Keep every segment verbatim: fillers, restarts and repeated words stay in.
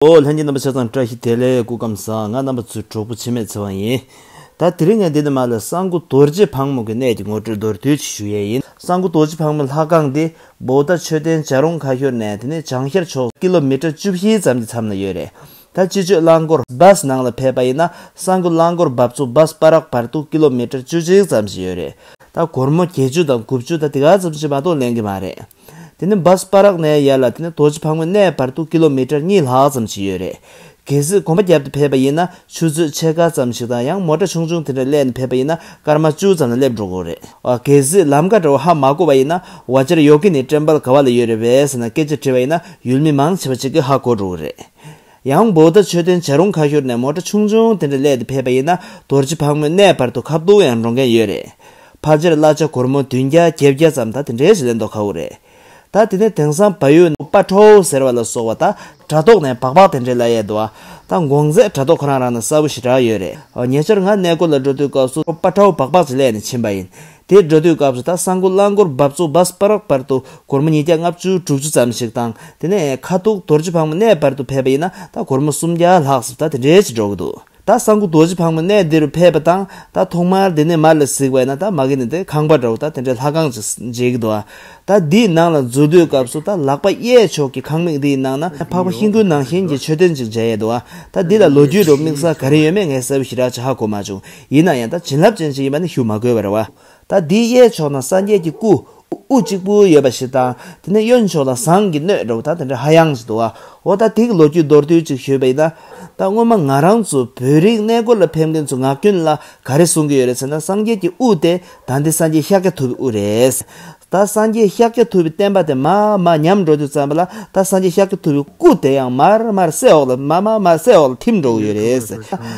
ཨོ་ལྷན་རྒྱས་རྣམ་པ་ཆ་ཚང་བཀྲ་ཤིས་བདེ་ལེགས། སྐུ་ཁམས་བཟང་། ང་རྣམ་པ་ཚོའི་གྲོགས་པོ་འཆི་མེད་ཚེ་དབང་ཡིན། ད་དེ་རིང་ངས་འདི་ནས་མར་ལ་གསང་སྒོ་རྡོ་རྗེ་ཕག་མོ་གི་གནས་ཀྱི་ངོ་སྤྲོད་མདོར་བསྡུས་ཅིག་ཞུ་ཡས་ཡིན། གསང་སྒོ་རྡོ་རྗེ་ཕག་མོའི་ལྷ་ཁང་འདི་བོ་ད་མཆོད་རྟེན་བྱ་རུང་ཁ་ཤོར་ནས་དེ་ནས་བྱང་ཤར་ཕྱོགས་ཀི་ལོ་མི་ཊར་བཅུ་བཞི་ཙམ་གྱི་མཚམས་ལ་ཡོད་རེད། ད་སྤྱི་སྤྱོད་རླངས་འཁོར་བྷ་སི་ནང་ལ་ཕེབས་པ་ཡིན་ན་གསང་སྒོ་རླངས་འཁོར་འབབ་ཚུགས་བྷ་སི་པ་རག་བར་དུ་ཀི་ལོ་མི་ཊར་བཅུ་གཅིག་ཙམ་ཞིག་ཡོད་རེད། ད་སྒོར་མོ་བརྒྱད་ཅུ་དང་དགུ་བཅུ་ད་དེ་ག་ཙམ་ཞིག་མ་གཏོགས་ལེན་གྱི་མ་རེད། དེ་ནས་བྷ་སི་པ་རག་ནས་ཡར་ལ་དེ་ནས་རྡོ་རྗེ་ཕག་མོའི་གནས་བར་དུ་ཀི་ལོ་མི་ཊར་གཉིས་ལྷག་ཙམ་ཞིག་ཡོད་རེད། གལ་སྲིད་གོམ་པ་བརྒྱབ་སྟེ་ཕེབས་པ་ཡིན་ན་ཆུ་ཚོད་ཕྱེད་ཀ་ཙམ་ཞིག་དང་ཡང་མོ་ཊ་ཆུང་ཆུང་དེ་འདྲ་གླས་ནས་ཕེབས་པ་ཡིན་ན་སྐར་མ་བཅུ་ཙམ་ལ་སླེབས་འགྲོ་གི་རེད། ཨ་གལ་སྲིད་ལམ་ཁ་འདྲ་བོ་ཧ་མ་གོ་བ་ཡིན་ན་ཝ་ཅར་ཡོ་གི་ནི་ཊེམ་པལ་ག་བ་ལ་ཡོད་རེད་པས་ཟེར་ན་སྐད་ཆ་དྲིས་པ་ཡིན་ན་ཡུལ་མི་མང་ཆེ་བ་ཅིག་གིས་ཧ་གོ་འགྲོ་གི་རེད། ཡང་བོ་ད་མཆོད་རྟེན་བྱ་རུང་ཁ་ཤོར་ནས་མོ་ཊ་ཆུང་ཆུང་དེ་འདྲ་གླས་ཏེ་ཕེབས་པ་ཡིན་ན་རྡོ་རྗེ་ཕག་མོའི་གནས་བར་དུ་ཁ་ཐུག་ཡང་འགྲོ་མཁན་ཡོད་རེད། ཕལ་ཆེར་གླ་ཆ་སྒོར་མོ་བདུན་བརྒྱ་བརྒྱད་བརྒྱ་ཙམ་ད་དེ་འདྲའི་ཞིག་ལེན་མདོག་ཁ་པོ་རེད། ད་དེ་ནས་དེང་སང་བལ་ཡུལ་པ་ཁྲའོ་ཟེར་བ་ལ་སོགས་པ་ད་དྲ་ཐོག་ནས་སྦག་སྦག་དེ་འདྲའི་གླ་ཡས་འདུག་ཨ་ད་གོང་ཚད་དྲ་ཐོག་ཁོ་རང་རང་ནས་གསལ་པོ་ཞེ་དྲག་ཡོད་རེད། ཨོ་ཉེ་ཆར་ང་གནས་སྐོར་ལ་འགྲོ་དུས་སྐབས་སུ་པ་ཁྲའོ་སྦག་སྦག་ཅིག་གླས་ནས་ཕྱིན་པ་ཡིན། དེ་འགྲོ་དུས་སྐབས་སུ་ད་གསང་སྒོ་རླངས་འཁོར་འབབ་ཚུགས་བྷ་སི་པ་རག་བར་དུ་སྒོར་མོ་ཉིས་བརྒྱ་ལྔ་བཅུ་དྲུག་ཅུ་ཙམ་ཞིག་དང་དེ་ནས་ཁ་ཐུག་རྡོ་རྗེ་ཕག་མོ་གནས་བར་དུ་ཕེབས་པ་ཡིན་ན་ད་སྒོར་མོ་སུམ་བརྒྱ་ལྷག་ཙམ་ད་དེ་འདྲའི་ཅིག་འགྲོ་གི་འདུག་ད་གསང་སྒོ་རྡོ་རྗེ་ཕག་མོ་གནས་འདི་རུ་ཕེབས་པ་དང་ད་ཐོག་མར་འདི་ནས་མར་ལ་གཟིགས་པ་ཡིན་ན་ད་མ་གི་ནི་དེ་ཁང་པ་འདྲ་བོ་ད་དེ་འདྲའི་ལྷ་ཁང་ཅིག་མཇལ་གི་འདུག་ཨ་ད་འདིའི་ནང་ལ་འཛུལ་དུས་སྐབས་སུ་ད་ལག་པ་གཡས་ཕྱོགས་ཀྱི་ཁང་མིག་འདིའི་ནང་ན་འཕགས་པ་ཤིང་ཀུན་ནང་བཞིན་གྱི་མཆོད་རྟེན་ཅིག་མཇལ་ཡས་འདུག་ཨ་ད་འདི་ལ་ལོ་རྒྱུས་འདྲ་བོ་དམིགས་བསལ་ག་རེ་ཡོད་མེད་ངས་གསལ་པོ་ཞེ་དྲག་ཅིག་ཧ་གོ་མ་བྱུང་། ཡིན་ན་ཡང་ད་བྱིན་རླབས་ཅན་ཅིག་ཡིན་པ་ནི་ཞུ་མ་དགོས་པ་རེད་བ། ད་འདིའི་གཡས་ཕྱོགས་ན་སངས་རྒྱས་ཀྱི་སྐུ་དབུ་གཅིག་པུ་ཡོད་པ་ཞིག་དང་དེ་ནས་གཡོན་ཕྱོགས་ལ་ཟངས་ཀྱི་སྣོད་འདྲ་བོ་ད་དེ་འདྲ་ཧ་ཡང་ཞིག་འདུག་བ། འོ་ད་དེ་གི་ལོ་རྒྱུས་མདོར་བསྡུས་ཅིག་ཞུས་པ་ཡིན་ན། ད་སྔོན་མ་ང་རང་ཚོ་བོད་རིགས་གནས་སྐོར་ལ་ཕེབས་མཁན་ཚོ་ངག་རྒྱུན་ལ་ག་རེ་གསུང་གི་ཡོད་རེད་ཟེར་ན་སངས་རྒྱས་ཀྱི་དབུ་དེ་ད་འདི་སངས་རྒྱས་ཤཱཀྱ་ཐུབ་པའི་དབུ་རེད། ད་སངས་རྒྱས་ཤཱཀྱ་ཐུབ་པའི་བསྟན་པ་དེ་མར་མར་ཉམས་འགྲོ་དུས་ཙམ་པ་ལ་ད་སངས་རྒྱས་ཤཱཀྱ་ཐུབ་པའི་སྐུ་དེ་ཡང་མར་མར་སའི་འོག་ལ་མར་མར་མར་སའི་འོག་ལ་ཐིམ་འགྲོ་གི་ཡོད་རེད།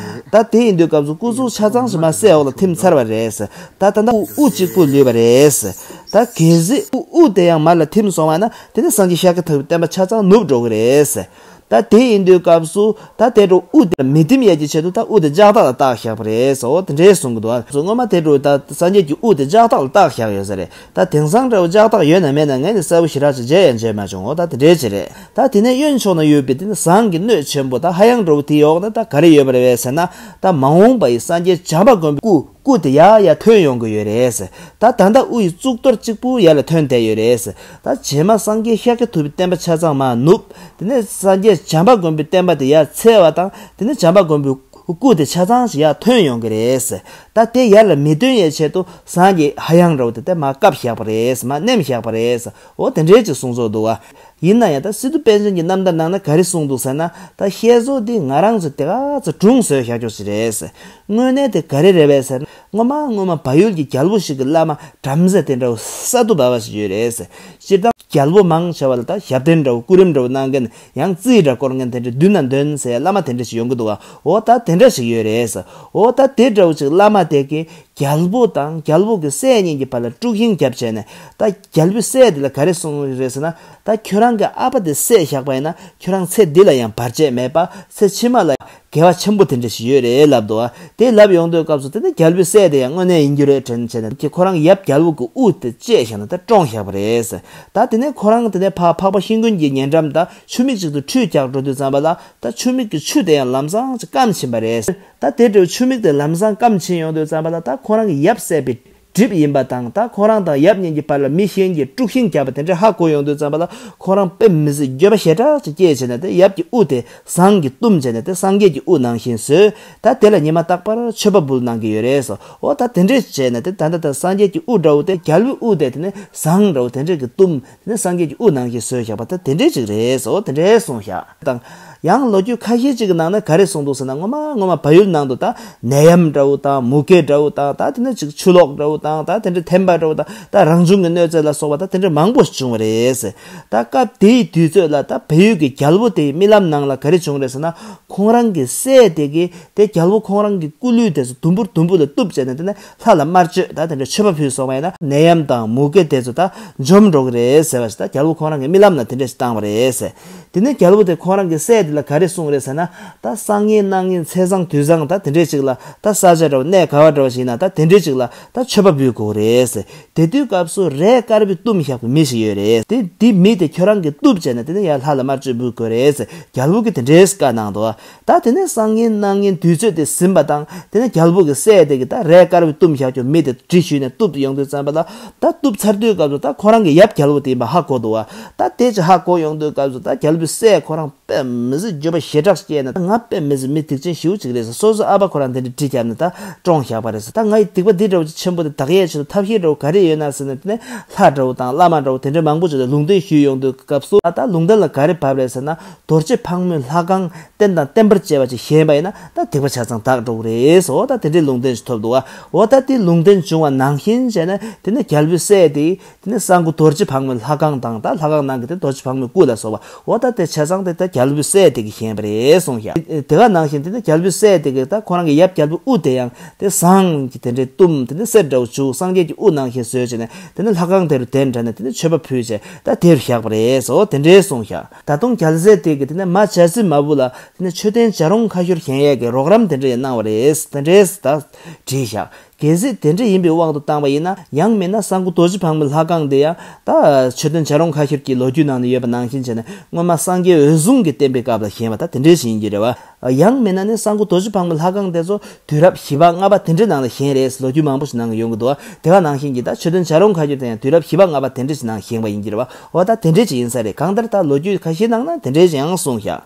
ད་དེ་ཡིན་དུས་སྐབས་སུ་སྐུ་གཟུགས་ཆ་ཚང་ཞིག་མར་སའི་འོག་ལ་ཐིམ་ཚར་བ་རེད། ད་ད་ལྟ་དབུ་དབུ་གཅིག་པུ་ལུས་པ་རེད། ད་གལ་སྲིད་དབུ་དབུ་དེ་ཡང་མར་ལ་ཐིམ་སོང་བ་ན་དེ་ནི་སངས་རྒྱས་ཤཱཀྱ་ཐུབ་པའི་བསྟན་པ་ཆ་ཚང་ནུབ་འགྲོ་གི་རེད། ད་དེ་ཡིན་དུས་སྐབས་སུ་ད་དེ་འདྲ་དབུ་དེ་མི་ཐིམ་ཡས་ཀྱི་ཆེད་དུ་ད་དབུ་དེ་ལྕགས་ཐག་ལ་བཏགས་བཞག་པ་རེད་ཟེར་འོ་དེ་འདྲའི་གསུང་གི་འདུག་ཨ་སྔོན་མ་དེ་འདྲ་ད་སངས་རྒྱས་ཀྱི་དབུ་དེ་ལྕགས་ཐག་ལ་བཏགས་བཞག་ཡོད་ས་རེད། ད་དེང་སང་འདྲ་བོ་ལྕགས་ཐག་ཡོད་ན་མེད་ན་ངས་ནི་གསལ་པོ་ཞེ་དྲག་ཅིག་མཇལ་ཡང་མཇལ་མ་བྱུང་འོ་ད་དེ་འདྲའི་ཅིག་རེད། ད་དེ་ནས་གཡོན་ཕྱོགས་ན་ཡོད་པའི་དེ་ནི་ཟངས་ཀྱི་སྣོད་ཆེན་པོ་ད་ཧ་ཡང་འདྲ་བོ་དེའི་འོག་ན་ད་ག་རེ་ཡོད་པ་རེད་ཟེར་ན་ད་མ་འོངས་པ་ཡི་སངས་རྒྱས་བྱམས་པ་མགོན་པོའི་སྐུ། སྐུ་དེ་ཡར་ཡར་ཐོན་ཡོང་གི་ཡོད་རེད། ད་ད་ལྟ་དབུ་ཡི་གཙུག་ཏོར་གཅིག་པུ་ཡར་ལ་ཐོན་བསྡད་ཡོད་རེད། ད་རྗེས་མ་སངས་རྒྱས་ཤཱཀྱ་ཐུབ་པའི་བསྟན་པ་ཆ་ཚང་མར་ནུབ། དེ་ནས་སངས་རྒྱས་བྱམས་པ་མགོན་པོའི་བསྟན་པ་དེ་ཡར་འཚེར་བ་དང་དེ་ནས་བྱམས་པ་མགོན་པོའི་སྐུ་དེ་ཆ་ཚང་ཞིག་ཡར་ཐོན་ཡོང་གི་རེད། ད་དེ་ཡར་ལ་མི་ཐོན་ཡའི་ཆེད་དུ་ཟངས་ཀྱི་ཧ་ཡང་འདྲ་བོ་དེ་དེ་མར་བཀབ་བཞག་པ་རེད། མར་མནན་བཞག་པ་རེད། འོ་དེ་འདྲའི་ཅིག་གསུང་ཚོགས་འདུག་བ། ཡིན་ན་ཡང་ད་སི་ཏུ་པཎ་ཆེན་གྱི་རྣམ་ཐར་ནང་ན་ག་རེ་གསུངས་འདུག་ཟེར་ན་ད་བཤད་སྲོལ་འདི་ང་རང་ཚོ་དེ་ག་ཚོད་སྒྲུང་བཟོས་བཞག་ཆོག་ཞིག་རེད། དངོས་གནས་དེ་ག་རེ་རེད་པས་ཟེར་ན་སྔོན་མ་སྔོན་མ་བལ་ཡུལ་གྱི་རྒྱལ་པོ་ཞིག་གི་བླ་མ་བྲམ་ཟེ་དེ་འདྲ་བོ་ས་ཏུ་བ་བ་ཞིག་ཡོད་རེད། སྤྱིར་བཏང་རྒྱལ་པོ་མང་ཆེ་བ་ལ་ད་ཞབས་བརྟན་འདྲ་བོ་སྐུ་རིམ་འདྲ་བོ་གནང་མཁན་ཡང་རྩིས་འདྲ་བསྐོར་མཁན་དེ་འདྲ་མདུན་ན་འདོན་ཟེར་བླ་མ་དེ་འདྲ་ཞིག་ཡོང་གི་འདུག་བ། འོ་ད་དེ་འདྲ་ཞིག་ཡོད་རེད། འོ་ད་དེ་འདྲ་བོ་ཅིག་བླ་མ་དེ་གིས་རྒྱལ་པོ་དང་རྒྱལ་པོ་གི་སྲས་གཉིས་ཀྱི་བར་ལ་དཀྲུག་ཤིང་བརྒྱབ་བྱས་ནས་ད་རྒྱལ་པོའི་སྲས་དེ་ལ་ག་རེ་གསུངས་རེད་ཟེར་ན་ད་ཁྱོད་རང་གི་ཨ་ཕ་དེ་བསད་བཞག་པ་ཡིན་ན་ཁྱོད་རང་ཚེ་འདི་ལ་ཡང་བར་ཆད་མེད་པ་ཚེ་ཕྱི་མ་ལ་དགེ་བ་ཆེན་པོ་དེ་འདྲ་ཞིག་ཡོད་རེད་ལབ་འདུག་བ། དེ་ལབ་ཡོང་དུས་སྐབས་སུ་དེ་ནི་རྒྱལ་པོའི་སྲས་དེ་ཡང་དངོས་གནས་ཡིན་རྒྱུ་རེད་དྲན་བྱས་ནས་ཁྱེད་ཁོ་རང་ཡབ་རྒྱལ་པོ་གི་དབུ་དེ་བཅད་བཞག་ནས་ད་བཀྲོངས་བཞག་པ་རེད། ད་དེ་ནས་ཁོ་རང་དེ་ནས་ཕ་འཕགས་པ་ཤིང་ཀུན་གྱི་ཉེ་འགྲམ་ད་ཆུ་མིག་ཅིག་ཏུ་ཁྲུས་རྒྱག་འགྲོ་དུས་ཙམ་པ་ལ་ད་ཆུ་མིག་གི་ཆུ་དེ་ཡང་ལམ་སང་ཅིག་སྐམ་ཕྱིན་པ་རེད། ད་དེ་འདྲའི་ཆུ་མིག་དེ་ལམ་སང་སྐམ་ཕྱིན་ཡོང་དུས་ཙམ་པ་ལ་ད་ཁོ་རང་གི་ཡབ་བསད་པའི་གྲིབ་ཡིན་པ་དང་ད་ཁོ་རང་དང་ཡབ་གཉིས་ཀྱི་བར་ལ་མི་གཞན་གྱིས་དཀྲུག་ཤིང་བརྒྱབ་པ་དེ་འདྲ་ཧ་གོ་ཡོང་དུས་ཙམ་པ་ལ་ཁོ་རང་དཔེ་མི་སྲིད་འགྱོད་པ་ཞེ་དྲག་ཅིག་སྐྱེས་བྱས་ནས་དེ་ཡབ་ཀྱི་དབུ་དེ་ཟངས་ཀྱིས་བཏུམས་བྱས་ནས་དེ་སངས་རྒྱས་ཀྱི་དབུ་ནང་བཞིན་བཟོས། ད་དེ་ལ་ཉི་མ་རྟག་པར་མཆོད་པ་འབུལ་གནང་གི་ཡོད་རེད་སོ། འོ་ད་དེ་འདྲས་བྱས་ནས་དེ་ད་ལྟ་ད་སངས་རྒྱས་ཀྱི་དབུ་འདྲ་བོ་དེ་རྒྱལ་པོའི་དབུ་དེ་དེ་ནས་ཟངས་འདྲ་བོ་དེ་འདྲས་ཀྱིས་བཏུམས། དེ་ནས་སངས་རྒྱས་ཀྱི་དབུ་ནང་བཞིན་བཟོས་བཞག་པ་ད་དེ་འདྲས་ཅིག་རེད་སོ། དེ་འདྲས་གསུངས་བཞག་དང་། ཡང་ལོ་རྒྱུས་ཁ་ཤས་ཅིག་གི་ནང་ན་ག་རེ་གསུངས་འདུག་ཟེར་ན་སྔོན་མ་སྔོན་མ་བལ་ཡུལ་ནང་དུ་ད་ནད་ཡམས་འདྲ་བོ་དང་མུ་གེ་འདྲ་བོ་དང་ད་དེ་ནས་ཅིག་ཆུ་ལོག་འདྲ་བོ་དང་ད་དེ་འདྲ་ཐན་པ་འདྲ་བོ་དང་ད་རང་བྱུང་གི་གནོད་འཚེ་ལ་སོགས་པ་ད་དེ་འདྲ་མང་པོ་བྱུང་བ་རེད། ད་སྐབས་དེའི་དུས་ཚོད་ལ་ད་བལ་ཡུལ་གྱི་རྒྱལ་པོ་དེའི་རྨི་ལམ་ནང་ལ་ག་རེ་བྱུང་རེད་ཟེར་ན་ཁོང་རང་གི་སྲས་དེ་གིས་དེ་རྒྱལ་པོ་ཁོང་རང་གི་སྐུ་ལུས་དེ་ཚོ་དུམ་བུར་དུམ་བུ་ལ་གཏུབ་བྱས་ནས་དེ་ནས་ལྷ་ལ་དམར་མཆོད་ད་དེ་འདྲ་མཆོད་པ་ཕུལ་སོང་བ་ཡིན་ན་ནད་ཡམས་དང་མུ་གེ་དེ་ཚོ་ད་འཇོམས་འགྲོ་གི་རེད་ཟེར་བ་ཞིག་ད་རྒྱལ་པོ་ཁོང་རང་གི་རྨི་ལམ་ན་དེ་འདྲ་ཞིག་བཏང་བ་རེད་ཟེར། དེ་ནས་རྒྱལ་པོ་དེ་ཁོང་རང་གི་སྲས་ ལ་ག་རེ་གསུངས་རེད་ཟེར་ན། ད་སང་ཉིན་གནངས་ཉིན་ཚེས་བཟང་དུས་བཟང་ད་དེ་འདྲས་ཅིག་ལ་ད་ས་ཆ་འདྲ་བོ་གནས་ག་བ་འདྲ་བོ་ཞིག་ཡིན་ན་ད་དེ་འདྲས་ཅིག་ལ་ད་མཆོད་པ་འབུལ་དགོས་རེད་ཟེར། དེ་དུས་སྐབས་སུ་རས་དཀར་པོས་བཏུམས་བཞག་པའི་མི་ཞིག་ཡོད་རེད། དེ་དེ་མི་དེ་ཁྱོད་རང་གིས་གཏུབ་བྱས་ནས་དེ་ནས་ཡར་ལྷ་ལ་དམར་མཆོད་འབུལ་དགོས་རེད་ཟེར་རྒྱལ་པོ་གིས་དེ་འདྲས་བཀའ་གནང་འདུག་ད་དེ་ནས་སང་ཉིན་གནངས་ཉིན་དུས་ཚོད་དེ་ཟིན་པ་དང་དེ་ནས་རྒྱལ་པོ་གི་སྲས་དེ་གིས་ད་རས་དཀར་པོས་བཏུམས་བཞག་རྒྱུ་མི་དེ་གྲི་ཞུས་ནས་གཏུབ་ཡོང་དུས་ཙམ་པ་ལ། ད་གཏུབ་ཚར་དུས་སྐབས་སུ་ད་ཁོ་རང་གི་ཡབ་རྒྱལ་པོ་དེ་ཡིན་པ་ཧ་གོ་འདུག་བ། ད་དེ་ཅི་ཧ་གོ་ཡོང་དུས་སྐབས་སུ་ད་རྒྱལ་པོའི་སྲས་ཁོ་རང་དཔེ་མི་སྲིད་འགྱོད་པ་ཞེ་དྲག་སྐྱེས་ནས། ད་ང་དཔེ་མི་སྲིད་མི་སྡིག་ཅན་ཞེ་པོ་ཅིག་རེད་ཟེར། སོ་སོ་ཨ་ཕ་ཁོ་རང་དེ་འདྲའི་གྲི་བརྒྱབ་ནས་ད་བཀྲོངས་བཞག་པ་རེད་ཟེར། ད་ང་ཡི་སྡིག་པ་འདི་འདྲ་བོ་ཅིག་ཆེན་པོ་དེ་དག་ཡས་ཆེད་དུ་ཐབས་ཤེས་འདྲ་བོ་ག་རེ་ཡོད་ན་ཟེར་ནས། དེ་ནས་ལྷ་འདྲ་བོ་དང་བླ་མ་འདྲ་བོ་དེ་འདྲ་མང་པོ་ཅིག་ལ་ལུང་བསྟན་ཞུས་ཡོང་དུས་སྐབས་སུ། ད་ལྟ་ལུང་བསྟན་ལ་ག་རེ་བབས་རེད་ཟེར་ན། རྡོ་རྗེ་ཕག་མོའི་ལྷ་ཁང་རྟེན་དང་བརྟེན་པར་བཅས་པ་ཅིག་བཞེངས་པ་ཡིན་ན་ད་སྡིག་པ་ཆ་ཚང་དག་འགྲོ་གི་རེད་ཟེར། འོ་ད་དེ་འདྲའི་ལུང་བསྟན་ཞིག་ཐོབ་འདུག་བ། འོ་ད་དེ་ལུང་བསྟན་བྱུང་བ་ནང་བཞིན་བྱས་ནས་དེ་ནས་རྒྱལ་པོའི་སྲས་དེ། དེ་ནས་གསང་སྐུ་རྡོ་རྗེ་ཕག་མོའི་ལྷ་ཁང་དང་ད་ལྷ་ཁང་ནང་གི་དེ་རྡོ་རྗེ་ཕག་མོའི་སྐུ་ལ་སོགས་པ། འོ་ད་དེ་ཆ་ཚང་དེ་ད་རྒྱལ་པོའི་སྲས་དེ་གིས་བཞེངས་པ་རེད་གསུངས་ཤག་དེ་ག་ནང་བཞིན་དེ་ནས་རྒྱལ་པོའི་སྲས་དེ་གིས་ད་ཁོ་རང་གི་ཡབ་རྒྱལ་པོའི་དབུ་དེ་ཡང་དེ་ཟངས་ཀྱི་དེ་འདྲའི་བཏུམས། དེ་ནས་གསེར་འདྲ་བོ་བྱུགས། སངས་རྒྱས་ཀྱི་དབུ་ནང་བཞིན་བཟོས་བྱས་ནས་དེ་ནས་ལྷ་ཁང་དེ་རུ་གདན་དྲངས་ནས་དེ་ནས་མཆོད་པ་ཕུལ་བྱས་ད་དེ་རུ་བཞག་པ་རེད་ཟེར། འོ་དེ་འདྲའི་གསུངས་ཤག་ད་དུང་རྒྱལ་སྲས་དེ་གིས་དེ་ནས་མ་བྱ་ཚིལ་མ་བུ་ལ་དེ་ནས་མཆོད་རྟེན་བྱ་རུང་ཁ་ཤོར་བཞེངས་ཡས་ཀྱི་རོགས་རམ་དེ་འདྲ་ཡང་གནང་བ་རེད། དེ་འདྲའི་ད་བྲིས་ཤག་གལ་སྲིད་དེ་འདྲ་ཡིན་པའི་དབང་དུ་བཏང་བ་ཡིན་ན། ཡང་མིན་ན་གསང་སྐུ་རྡོ་རྗེ་ཕག་མོའི་ལྷ་ཁང་དེ་ཡང་ད་མཆོད་རྟེན་བྱ་རུང་ཁ་ཤོར་གྱི་ལོ་རྒྱུས་ནང་ན་ཡོད་པ་ནང་བཞིན་བྱས་ནས་སྔོན་མ་སངས་རྒྱས་འོད་སྲུང་གི་བསྟན་པའི་སྐབས་ལ་བཞེངས་པ་ད་དེ་འདྲ་ཞིག་ཡིན་གྱི་རེད་བ། ཡང་མིན་ན་ནི་གསང་སྐུ་རྡོ་རྗེ་ཕག་མོའི་ལྷ་ཁང་དེ་ཚོ་དུས་རབས་བཞི་པ་ལྔ་པ་དེ་འདྲའི་ནང་ལ་བཞེངས་རེད་ཟེར་ལོ་རྒྱུས་མང་པོ་ཞིག་ནང་ཡོང་གི་འདུག་བ། དེ་ག་ནང་བཞིན་གྱི་ད་མཆོད་རྟེན་བྱ་རུང་ཁ་ཤོར་དེ་ཡང་དུས་རབས་བཞི་པ་ལྔ་པ་དེ་འདྲ་ཞིག་ནང་བཞེངས་པ་ཡིན་གྱི་རེད་བ། འོ་ད་དེ་འདྲ་ཅིག་ཡིན་ས་རེད། གང་ལྟར་ད་ལོ་རྒྱུས་ཁ་ཤས་ནང་ན་དེ་འདྲ་ཅིག་ཡང་གསུངས་ཤག་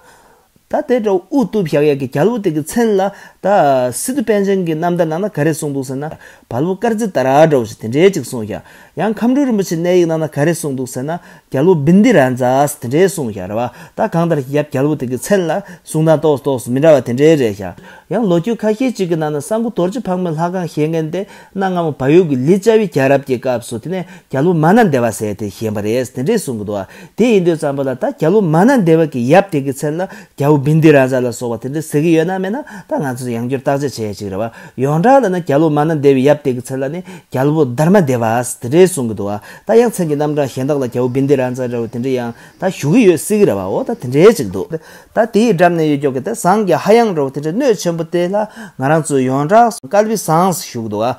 ད་དེ་འདྲ་དབུ་གཏུབས་བཞག་ཡས་ཀྱི་རྒྱལ་པོ་དེ་གི་མཚན་ལ་ད་སི་ཏུ་པཎ་ཆེན་གྱི་རྣམ་ཐར་ནང་ན་ག་རེ་གསུངས་འདུག་ཟེར་ན། བལ་པོ་དཀར་རྩི་ཏ་ར་འདྲ་བོ་ཞིག་དེ་འདྲའི་ཅིག་གསུངས་ཤག་ཡང་ཁམས་སྤྲུལ་རིན་པོ་ཆེའི་གནས་ཡིག་ནང་ན་ག་རེ་གསུངས་འདུག་ཟེར་ན། རྒྱལ་པོ་བིན་དི་རཱ་ཛ་དེ་འདྲའི་གསུངས་ཤག་རེད་བ། ད་གང་ལྟར་ཡབ་རྒྱལ་པོ་དེ་གི་མཚན་ལ་གསུང་སྟངས་ཏོག་ཙམ་ཏོག་ཙམ་མི་འདྲ་བ་དེ་འདྲའི་རེད་ཤག་ཡང་ལོ་རྒྱུས་ཁ་ཤས་ཅིག་གི་ནང་ན་གསང་སྐུ་རྡོ་རྗེ་ཕག་མོའི་ལྷ་ཁང་བཞེངས་མཁན་དེ་གནའ་སྔ་མོ་བལ་ཡུལ་གྱི་ལི་ཙ་བའི་རྒྱལ་རབས་ཀྱི་སྐབས་སུ་དེ་ནས་རྒྱལ་པོ་མ་ན་དེ་བ་ཟེར་དེ་བཞེངས་པ་རེད་དེ་འདྲའི་གསུང་གི་འདུག་བ། དེ་ཡིན་དུས་ཙམ་པ་ལ་ད་རྒྱལ་པོ་མ་ན་དེ་བ་གི་ཡབ་དེ་གི་མཚན་ལ་རྒྱལ་པོ་བིན་དི་རཱ་ཛ་ལ་སོགས་པ་དེ་འདྲ་ཟེར་གི་ཡོད་ན་མེད་ན་ད་ང་ཚོས་ཡང་བསྐྱར་བརྟག་དཔྱད་བྱེད་ཡས་ཅིག་རེད་བ། ཡོངས་གྲགས་ལ་ནི་རྒྱལ་པོ་མ་ན་དེ་བའི་ཡབ་དེ་གི་མཚན་ལ་ནི་རྒྱལ་པོ་དྷརྨ་དེ་བ་དེ་འདྲའི་གསུང་གི་འདུག་བ། ད་ཡང་མཚན་གྱི་རྣམ་གྲངས་གཞན་དག་ལ་རྒྱལ་པོ་བིན་དི་རཱ་ཛ་འདྲ་བོ་དེ་འདྲ་ཡང་ད་ཞུ་གི་ཡོད་སྲིད་ཀྱི་རེད་བ། འོ་ད་དེ་འདྲའི་ཅིག་འདུག་ད་དེའི་འགྲམ་ནས་ཡོད་ཀྱོག་གི་ད་ཟངས་ཀྱི་ཧ་ཡང་འདྲ་བོ་དེ་འདྲའི་སྣོད་ཆེན་པོ་དེ་ལ་ང་རང་ཚོས་ཡོངས་གྲགས་སུ་ཀལ་པི་ཟངས་ཞུ་གི་འདུག་བ།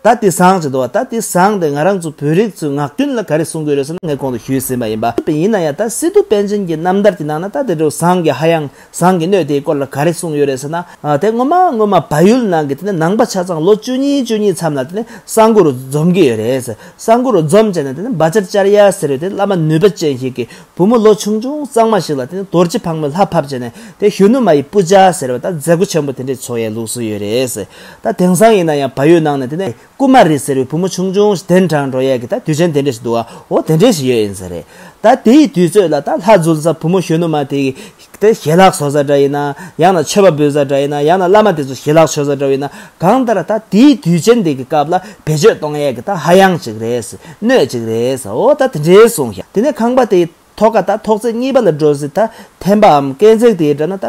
ད་དེ་ཟངས་ཅིག་འདུག་བ། ད་དེ་ཟངས་དེ་ང་རང་ཚོ་བོད་རིགས་ཚོའི་ངག་རྒྱུན་ལ་ག་རེ་གསུང་གི་ཡོད་རེད་ཟེར་ན། ངས་གོང་དུ་ཞུས་ཟིན་པ་ཡིན་པ། ཡིན་ན་ཡང་ད་སི་ཏུ་པཎ་ཆེན་གྱི་རྣམ་ཐར་གྱི་ནང་ན་ད་དེ་འདྲ་བོ་ཟངས་ཀྱི་ཧ་ཡང་ཟངས་ཀྱི་སྣོད་དེའི་སྐོར་ལ་ག་རེ་གསུངས་ཡོད་རེད་ཟེར་ན། ཨ། དེ་སྔོན་མ་སྔོན་མ་བལ་ཡུལ་ནང་གི་དེ་ནས་ནང་པ་ཆ་ཚང་ལོ་བཅུ་གཉིས་བཅུ་གཉིས་མཚམས་ལ་དེ་ནས་གསང་སྒོ་རུ་འཛོམས་ཀྱི་ཡོད་རེད་ཟེར། གསང་སྒོ་རུ་འཛོམས་བྱས་ནས་དེ་ནས་བཛྲ་ཙརྱ་ཟེར་བའི་དེ་བླ་མ་ནུས་པ་ཅན་ཞིག་གིས་བུ་མོ་ལོ་ཆུང་ཆུང་གཙང་མ་ཞིག་ལ་དེ་ནས་རྡོ་རྗེ་ཕག་མོའི་ལྷ་ཕབ་བྱས་ནས་དེ་གཞོན་ནུ་མ་ཡི་པུ་ཇ་ཟེར་བ་ད་མཛད་སྒོ་ཆེན་པོ་དེ་འདྲས་ཚོགས་ཡའི་ལུགས་སྲོལ་ཡོད་རེད་ཟེར། ད་དེང་སང་ཡིན་ན་ཡང་བལ་ཡུལ་ནང་ནས་དེ་ནས་ཀུ་མ་རི་ཟེར་བའི་བུ་མོ་ཆུང་ཆུང་ཞིག་གདན་དྲངས་འགྲོ་ཡས་ཀྱི་ད་དུས་ཆེན་དེ་འདྲས་ཞིག་འདུག་བ། འོ་དེ་འདྲས་ཞིག་ཡོད་ཡིན་ས་རེད། ད་དེའི་དུས་ཚོད་ལ་ད་ལྷ་འཛུལ་ས་བུ་མོ་གཞོན་ནུ་མ་དེ་དེ་ཞལ་ལག་བཟོ་ས་འདྲ་ཡིན་ན། ཡང་ན་མཆོད་པ་འབུལ་ས་འདྲ་ཡིན་ན། ཡང་ན་བླ་མ་དེ་ཚོ་ཞལ་ལག་མཆོད་ས་འདྲ་ཡིན་ན། གང་ལྟར་ད་དེའི་དུས་ཆེན་དེ་གི་སྐབས་ལ་བེད་སྤྱོད་གཏོང་ཡས་ཀྱི་ད་ཧ་ཡང་ཅིག་རེད། སྣོད་ཅིག་རེད། འོ་ད་དེ་འདྲའི་གསུངས་ཤག་དེ་ནས་ཁང་པ་དེའི་ཐོག་ཁ་ད་ཐོག་བརྩེགས་གཉིས་པ་ལ་འགྲོ་ཟིག་ད་ཐེམ་པའམ་སྐས་འཛེག་དེའི་འགྲམ་ན་ད་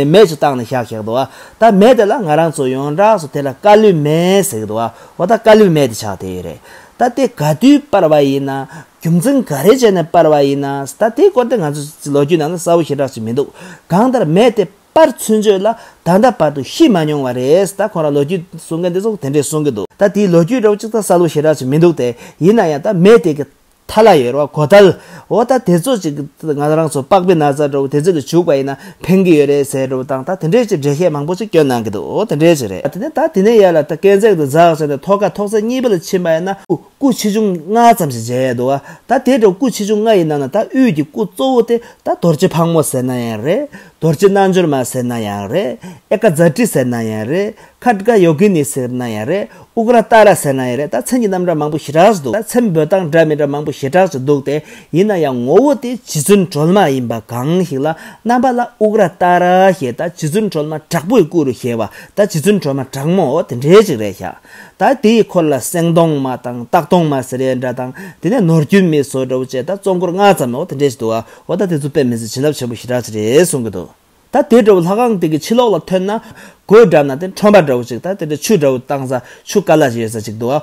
མེ་ཅིག་བཏང་ནས་བཞག་བཞག་འདུག་བ། ད་མེ་དེ་ལ་ང་རང་ཚོ་ཡོངས་གྲགས་སུ་དེ་ལ་ཀ་ལུ་མེ་ཟེར་གི་འདུག་བ། འོ་ད་ཀ་ལུ་མེ་དེ་ཆགས་བསྡད་ཡོད་རེད། ད་དེ་ག་དུས་སྤར་བ་ཡིན་ན། རྒྱུ་མཚན་ག་རེ་བྱས་ནས་སྤར་བ་ཡིན་ན། ད་དེའི་སྐོར་དེ་ང་ཚོ་ལོ་རྒྱུས་ནང་ན་གསལ་པོ་ཞེ་དྲག་ཅིག་མི་འདུག་གང་ལྟར་མེ་དེ་སྤར་ཚུན་ཆོད་ལ་ད་ལྟ་བར་དུ་ཤི་མ་མྱོང་བ་རེད། ད་ཁོ་རང་ལོ་རྒྱུས་གསུང་མཁན་དེ་ཚོ་དེ་འདྲས་གསུང་གི་འདུག་ད་དེའི་ལོ་རྒྱུས་འདྲ་བོ་ཅིག་ད་གསལ་པོ་ཞེ་དྲག་ཅིག་མི་འདུག་སྟེ། ཡིན་ན་ཡང་ད་མེ་དེ་གི་ཐ་ལ་ཡོད་རེད་བ། གོ་ཐལ། འོ་ད་དེ་ཚོ་ཅིག་ང་རང་ཚོ་པགས་པའི་ན་ཚ་འདྲ་བོ་དེ་ཚོ་ལ་བྱུག་པ་ཡིན་ན་ཕན་གི་ཡོད་རེད་ཟེར་འདྲ་བོ་དང་། ད་དེ་འདྲས་ཅིག་འགྲེལ་བཤད་མང་པོ་ཅིག་བསྐྱོན་གནང་གི་འདུག་འོ་དེ་འདྲས་ཅིག་རེད། དེ་ནས་ད་དེ་ནས་ཡར་ལ་ད་སྐས་འཛེག་དེ་འཛེགས་ཟེར་ནས་ཐོག་ཁ་ཐོག་བརྩེགས་གཉིས་པ་ལ་ཕྱིན་པ་ཡིན་ན་སྐུ་ཆེ་ཆུང་ལྔ་ཙམ་ཞིག་མཇལ་ཡས་འདུག་བ། ད་དེ་འདྲ་སྐུ་ཆེ་ཆུང་ལྔ་ཡི་ནང་ན་ད་དབུས་ཀྱི་སྐུ་གཙོ་བོ་དེ་ད་རྡོ་རྗེ་ཕག་མོ་ཟེར་ན་ཡང་རེད། རྡོ་རྗེ་རྣལ་འབྱོར་མ་ཟེར་ན་ཡང་རེད། ཨེ་ཀ་ཛ་ཏི་ཟེར་ན་ཡང་རེད། ཁ་ཏཀ་ཡོ་གི་ནི་ཟེར་ན་ཡང་རེད། ཨུ་གྲ་ཏཱ་ར་ཟེར་ན་ཡང་རེད། ད་མཚན་གྱི་རྣམ་གྲངས་མང་པོ་ཞེ་དྲག་ཅིག་འདུག་ད་མཚན་འབོད་སྟངས་འདྲ་མི་འདྲ་མང་པོ་ཞེ་དྲག་ཅིག་འདུག་སྟེ། ཡིན་ན་ཡང་ངོ་བོ་དེ་རྗེ་བཙུན་སྒྲོལ་མ་ཡིན་པ་གང་ཞིག་ལ་རྣམ་པ་ལ་ཨུ་གྲ་ཏཱ་ར་ཞེས་ད་རྗེ་བཙུན་སྒྲོལ་མ་དྲག་པོའི་སྐུ་རུ་བཞེད་པ། ད་རྗེ་བཙུན་སྒྲོལ་མ་དྲག་མོ་འོ་དེ་འདྲའི་ཅིག་རེད་ཤག་ད་དེའི་འཁོར་ལ་སེང་གདོང་མ་དང་སྟག་གདོང་མ་ཟེར་ཡས་འདྲ་དང་། དེ་ནས་ནོར་རྒྱུན་མི་བཟོ་འདྲ་བོ་བཅས་ད་གཙོ་འཁོར་ལྔ་ཙམ་འོ་དེ་འདྲས་ཞིག་འདུག་བ། འོ་ད་དེ་ཚོ་དཔེ་མི་སྲིད་བྱིན་རླབས་ཆེན་པོ་ཞེ་དྲག་ཅིག་རེད་གསུང་གི་འདུག་ད་དེ་འདྲ་བོ་ལྷ་ཁང་དེ་གི་ཕྱི་ལོགས་ལ་ཐོན་ན། སྒོའི་འགྲམ་ན་དེ་ཁྲོམ་པ་འདྲ་བོ་ཅིག་ད་དེ་འདྲ་ཆུ་འདྲ་བོ་བཏང་ས་ཆུ་ཀ་ལ་ཅིག་ཡོད་ས་ཅིག་འདུག་བ།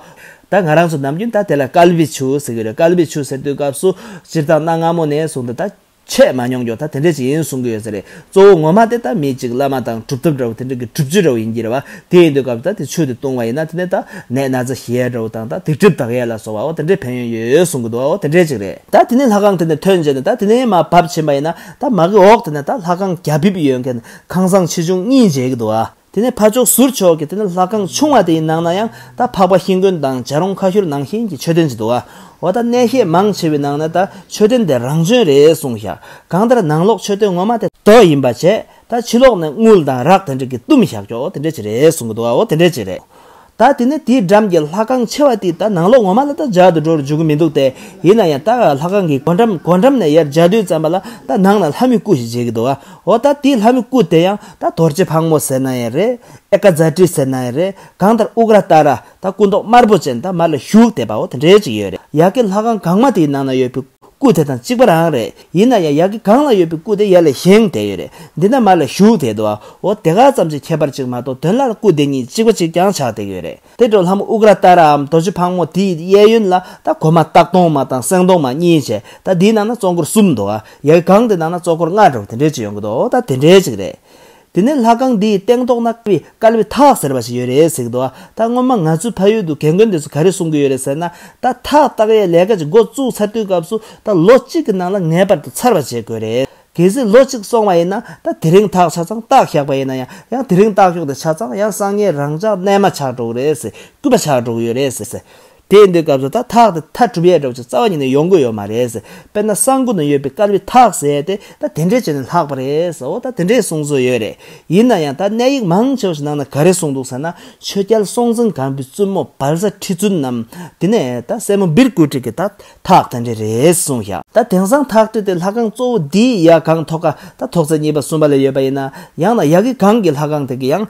ད་ང་རང་ཚོ་ནམ་རྒྱུན་ད་དེ་ལ་ཀལ་པི་ཆུ་ཟེར་གི་རེད། ཀལ་པི་ཆུ་ཟེར་དུས་སྐབས་སུ་སྤྱིར་བཏང་གནའ་སྔ་མོ་ནས་བཟུང་སྟེ་ད་ ཆད་མ་མྱོང་ཀྱོག་ད་དེ་འདྲས་ཅིག་ཡིན་གསུང་གི་ཡོད་ས་རེད། གཙོ་བོ་ངོ་མ་དེ་ད་མི་གཅིག་བླ་མ་དང་གྲུབ་ཐོབ་འདྲ་བོ་དེ་འདྲས་ཀྱི་སྒྲུབ་བརྒྱུད་འདྲ་བོ་ཡིན་གྱི་རེད་བ། དེ་ཡིན་དུས་སྐབས་ད་དེ་ཆོས་དེ་བཏུང་བ་ཡིན་ན་དེ་ནས་ད་ནད་ན་ཚ་ཞི་ཡ་འདྲ་བོ་དང་ད་སྡིག་སྒྲིབ་དག་ཡ་ལ་སོགས་པ་འོ་དེ་འདྲས་ཕན་ཡོན་ཡོད་གསུང་གི་འདུག་འོ་དེ་འདྲས་ཅིག་རེད། ད་དེ་ནས་ལྷ་ཁང་དེ་ནས་ཐོན་རྗེས་ནས་ད་དེ་ནས་མར་བབས་ཕྱིན་པ་ཡིན་ན་ད་མ་གི་འོག་དེ་ནས་ད་ལྷ་ཁང་རྒྱ་ཕིབས་ཡོད་མཁན་ཁང་བཟང་ཆེ་ཆུང་གཉིས་མཇལ་གི་འདུག་བ། དེ་ནས་ཕ་ཕྱོགས་ཟུར་ཕྱོགས་ཀྱི་དེ་ནས་ལྷ་ཁང་ཆུང་བ་དེའི་ནང་ན་ཡང་ད་འཕགས་པ་ཤིང་ཀུན་དང་བྱ་རུང་ཁ་ཤོར་ནང་བཞིན་གྱི་མཆོད་རྟེན་ཅིག་འདུག་བ། འོ་ད་གནས་བཤད་མང་ཆེ་བའི་ནང་ན་ད་མཆོད་རྟེན་དེ་རང་བྱོན་རེད་གསུངས་ཤག་གང་ལྟར་ནང་ལོགས་མཆོད་རྟེན་ངོ་མ་དེ་རྡོ་ཡིན་པ་བྱས། ད་ཕྱི་ལོགས་ནས་དངུལ་དང་རག་དེ་འདྲ་གི་བཏུམས་བཞག་ཀྱོག་དེ་འདྲ་ཅིག་རེད་གསུང་གི་འདུག་བ། འོ་དེ་འདྲ་ཅིག་རེད། ད་དེ་ནས་དེའི་འགྲམ་གྱི་ལྷ་ཁང་ཆེ་བ་དེ་ད་ནང་ལོགས་ངོ་མ་ལ་ད་འཇའ་དུ་འགྲོ་རུ་འཇུག་གི་མི་འདུག་སྟེ། ཡིན་ན་ཡང་ད་ལྷ་ཁང་གི་སྒོ་འགྲམ་སྒོ་འགྲམ་ནས་ཡར་འཇའ་དུས་ཙམ་པ་ལ་ད་ནང་ན་ལྷ་མི་སྐུ་ཞིག་མཇལ་གི་འདུག་བ། འོ་ད་དེའི་ལྷ་མི་སྐུ་དེ་ཡང་ད་རྡོ་རྗེ་ཕག་མོ་ཟེར་ན་ཡང་རེད། ཨེ་ཀ་ཛ་ཏི་ཟེར་ན་ཡང་རེད། གང་ལྟར་ཨུ་གྲ་ཏཱ་ར་ད་སྐུ་མདོག་དམར་པོ་ཅན་ད་མར་ལ་བཞུགས་བསྡད་པ་འོ་དེ་འདྲའི་ཅིག་ཡོད་རེད། ཡ་གི་ལྷ་ཁང་གང་མ་དེའི་ནང་ན་ཡོད་པའི་སྐུ་དེ་དང་གཅིག་པ་རང་རེད། ཡིན་ན་ཡང་ཡ་གི་གང་ལ་ཡོད་པའི་སྐུ་དེ་ཡར་ལ་བཞེངས་བསྡད་ཡོད་རེད། འདི་ན་མར་ལ་བཞུགས་བསྡད་འདུག་བ། འོ་དེ་ག་ཙམ་གྱི་ཁྱད་པར་ཅིག་མ་གཏོགས་དོན་ལ་སྐུ་དེ་གཉིས་གཅིག་པ་གཅིག་རྐྱང་ཆགས་བསྡད་ཡོད་རེད། དེ་འདྲ་ལྷ་མོ་ཨུ་གྲ་ཏཱ་རའམ་རྡོ་རྗེ་ཕག་མོ་དེའི་གཡས་གཡོན་ལ་ད་སྒོ་མ་སྟག་གདོང་མ་དང་སེང་གདོང་མ་གཉིས་བྱས། ད་དེའི་ནང་ན་གཙོ་འཁོར་གསུམ་འདུག་ཨ། ཡ་གང་དེ་ནང་ན་གཙོ་འཁོར་ལྔ་འདྲ་བོ་དེ་འདྲས་ཅིག་ཡོང་གི་འདུག་ད་དེ་འདྲས་ཅིག་རེད། དེ་ནས་ལྷ་ཁང་འདིའི་སྟེང་ཐོག་ན་དཀར་བའི་ཐག་ཟེར་བ་ཞིག་ཡོད་རེད་ཟེར་གི་འདུག་ད་སྔོན་མ་ང་ཚོའི་ཕ་ཡུལ་དུ་རྒན་རྒོན་དེ་ཚོ་ག་རེ་གསུང་གི་ཡོད་རེད་ཟེར་ན། ད་ཐག་བཏགས་ཡའི་ལས་ཀ་ཅིག་འགོ་བཙུགས་ཚར་དུས་སྐབས་སུ་ད་ལོ་གཅིག་གི་ནང་ལ་ངེས་པར་དུ་ཚར་བ་བྱེད་དགོས་རེད། གལ་སྲིད་ལོ་གཅིག་སོང་བ་ཡིན་ན་ད་དེ་རིང་ཐག་ཆ་ཚང་བཏགས་བཞག་པ་ཡིན་ན་ཡང་ཡང་དེ་རིང་བཏགས་ཀྱོག་དེ་ཆ་ཚང་ཡང་སངས་རྒྱས་རང་ཅག་རྣལ་མ་ཆགས་འགྲོ་གི་རེད་ཟེར། རྐུན་པ་ཆགས་འགྲོ་གི་ཡོད་རེད་ཟེར་ཟེར། དེ་ཡིན་དུས་སྐབས་སུ་ད་ཐག་དེ་མཐའ་གྲུབ་ཡས་འདྲ་བོ་ཅིག་རྩ་བ་ཉིད་ནས་ཡོང་གི་ཡོད་མ་རེད་ཟེར། དཔེར་ན་གསང་སྒོ་ན་ཡོད་པའི་དཀར་བའི་ཐག་ཟེར་ཡས་དེ་ད་དེ་འདྲས་བྱས་ནས་ལྷག་པ་རེད་ཟེར། འོ་ད་དེ་འདྲས་གསུང་སྲོལ་ཡོད་རེད། ཡིན་ན་ཡང་ད་གནས་ཡིག་མང་ཆེ་བ་ཞིག་ནང་ན་ག་རེ་གསུངས་འདུག་ཟེར་ན། ཆོས་རྒྱལ་སྲོང་བཙན་སྒམ་པོའི་བཙུན་མོ་སྦལ་བཟའ་ཁྲི་བཙུན་ནམ། དེ་ནས་ད་སྲས་མོ་བིར་ཀུ་ཊི་གི་ད་ཐག་དེ་འདྲས་རེད་གསུངས་ཤག་ད་དེང་སང་ཐག་ཁྲི་དེ་ལྷ་ཁང་གཙོ་བོ་འདིའི་ཡ་གང་ཐོག་ཁ་ད་ཐོག་ཚད་གཉིས་པ་གསུམ་པ་ལ་ཡོད་པ་ཡིན་ན། ཡང་ན་ཡ་གི་གང་གི་ལྷ་ཁང་དེ་གི་ཡང་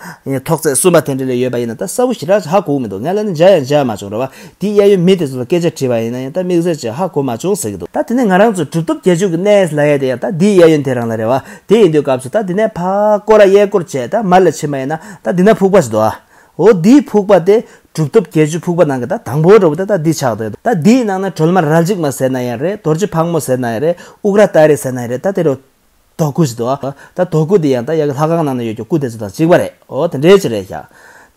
ཐོག་ཚད་གསུམ་པ་དེ་འདྲ་ལ་ཡོད་པ་ཡིན་ན་ད་གསལ་པོ་ཞེ་དྲག་ཧ་གོ་གི་མི་འདུག་ང་ལ་ནི་མཇལ་ཡང་མཇལ་མ་བྱུང་ར་བ། དེའི་གཡས་གཡོན་མི་དེ་ཚོ་ལ་སྐད་ཆ་དྲིས་པ་ཡིན་ན་ཡང་ད་དམིགས་བསལ་ཅིག་ཧ་གོ་མ་བྱུང་ཟེར་གི་འདུག་ད་དེ་ནས་ང་རང་ཚོ་གྲུབ་ཐོབ་བརྒྱད་ཅུ་གི་གནས་ལ་ཡ་དེ་ཡང་ད་དེའི་གཡས་གཡོན་དེ་རང་ལ་རེད་བ། དེ་ཡིན་དུས་སྐབས་སུ་ད་དེ་ནས་ཕ་སྐོར་ར་གཡས་སྐོར་བྱས་ད་མར་ལ་ཕྱིན་པ་ཡིན་ན་ད་དེ་ན་ཕུག་པ་ཞིག་འདུག་ཨ། འོ་དེའི་ཕུག་པ་དེ་གྲུབ་ཐོབ་བརྒྱད་ཅུའི་ཕུག་པ་ནང་གི་ད་དང་པོ་འདྲ་བོ་དེ་ད་འདི་ཆགས་འདུག་ད་འདིའི་ནང་ན་སྒྲོལ་མ་རལ་གཅིག་མ་ཟེར་ན་ཡང་རེད། རྡོ་རྗེ་ཕག་མོ་ཟེར་ན་ཡང་རེད། ཨུ་གྲ་ཏཱ་རེ་ཟེར་ན་ཡང་རེད། ད་དེ་རུ་རྡོ་སྐུ་ཞིག་འདུག་ད་རྡོ་སྐུ་དེ་ཡང་ད་ཡ་གི་ལྷ་ཁང་ནང་ན་ཡོད་ཀྱི་སྐུ་དེ་ཚོ་དང་གཅིག་པ་རེད། འོ་དེ་འདྲའི་ཅིག་རེད་ཤག་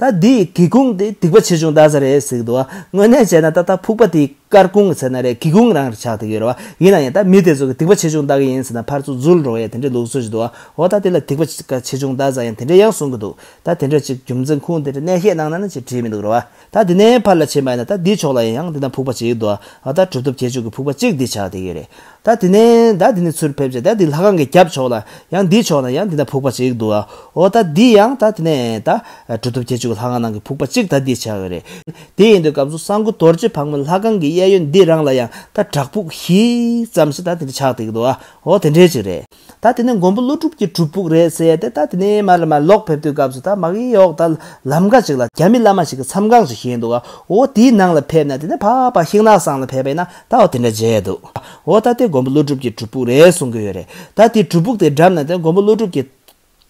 ད་འདིའི་སྒེའུ་ཁུང་དེ་སྡིག་པ་ཆེ་ཆུང་བལྟ་ས་རེད་ཟེར་གི་འདུག་དངོས་གནས་བྱས་ན་ད་ད་ཕུག་པ་དེའི་སྐར་ཁུང་ཟེར་ན་རེད། སྒེའུ་ཁུང་རང་རེད་ཆགས་བསྡད་ཀྱི་ཡོད་རེད་བ། ཡིན་ན་ཡང་ད་མི་དེ་ཚོ་གི་སྡིག་པ་ཆེ་ཆུང་བལྟ་གི་ཡིན་ཟེར་ན་ཕར་ཚུར་འཛུལ་འགྲོ་ཡས་དེ་འདྲའི་ལུགས་སྲོལ་ཞིག་འདུག་འོ་ད་དེ་ལ་སྡིག་པ་ཆེ་ཆུང་བལྟ་ས་ཡང་དེ་འདྲའི་ཡང་གསུང་གི་འདུག་ད་དེ་འདྲ་ཅིག་རྒྱུ་མཚན་ཁུངས་དེ་འདྲ་གནས་བཤད་གནང་ན་ན་ཅིག་བྲིས་མི་འདུག་རེད་བ། ད་དེ་ནས་ཕར་ལ་ཕྱིན་པ་ཡིན་ན་ད་འདིའི་ཕྱོགས་ལ་ཡང་འདི་ན་ཕུག་པ་ཅིག་འདུག་ཨ་ད་གྲུབ་ཐོབ་བརྒྱད་ཅུ་གི་ཕུག་པ་གཅིག་འདི་ཆགས་བསྡད་ཀྱི་ཡོད་རེད། ད་དེ་ནས་ད་དེ་ནས་ཚུར་ཕེབས་རྗེས་ད་འདི་ལྷ་ཁང་གི་རྒྱབ་ཕྱོགས་ལ་ཡང་འདིའི་ཕྱོགས་ན་ཡང་འདི་ན་ཕུག་པ་ཅིག་འདུག་ཨ་འོ་ད་འདི་ཡང་ད་དེ་ནས་ད་གྲུབ་ཐོབ་བརྒྱད་ཅུ་གི་ལྷ་ཁང་ནང་གི་ཕུག་པ་གཅིག་ད་འདི་ཆགས་ཡོད་རེད། དེ་ཡིན་དུས་སྐབས་སུ་གསང་སྒོ་རྡོ་རྗེ་ཕག་མོའི་ལྷ་ཁང་གི་གཡས་གཡོན་འདི་རང་ལ་ཡང་ད་བྲག་ཕུག་བཞི་ཙམ་ཞིག་ད་དེ་འདྲ་ཆགས་བསྡད་ཀྱི་འདུག་ཨ། འོ་དེ་འདྲའི་ཅིག་རེད། ད་དེ་ནས་མགོན་པོ་ཀླུ་སྒྲུབ་ཀྱི་སྒྲུབ་ཕུག་རེད་ཟེར་ཡ་དེ་ད་དེ་ནས་མར་ལ་མར་ལོག་ཕེབས་དུས་སྐབས་སུ་ད་མ་གི་ཡོག་ད་ལམ་ཁ་ཅིག་ལ་རྒྱ་མི་བླ་མ་ཞིག་གི་མཚམས་ཁང་ཞིག་བཞེངས་འདུག་ག་འོ་དེའི་ནང་ལ་ཕེབས་ན་དེ་ནས་ཕ་ཕ་ཤིང་ནགས་སྲང་ལ་ཕེབས་པ་ཡིན་ན་ད་འོ་དེ་འདྲ་མཇལ་འདུག་འོ་ད་དེ་མགོན་པོ་ཀླུ་སྒྲུབ་ཀྱི་སྒྲུབ་ཕུག་རེད་གསུང་གི་ཡོད་རེད། ད་དེ་སྒྲུབ་ཕུག་དེ་འགྲམ་ན་དེ་མགོན་པོ་ཀླུ་སྒྲུབ་ཀྱི་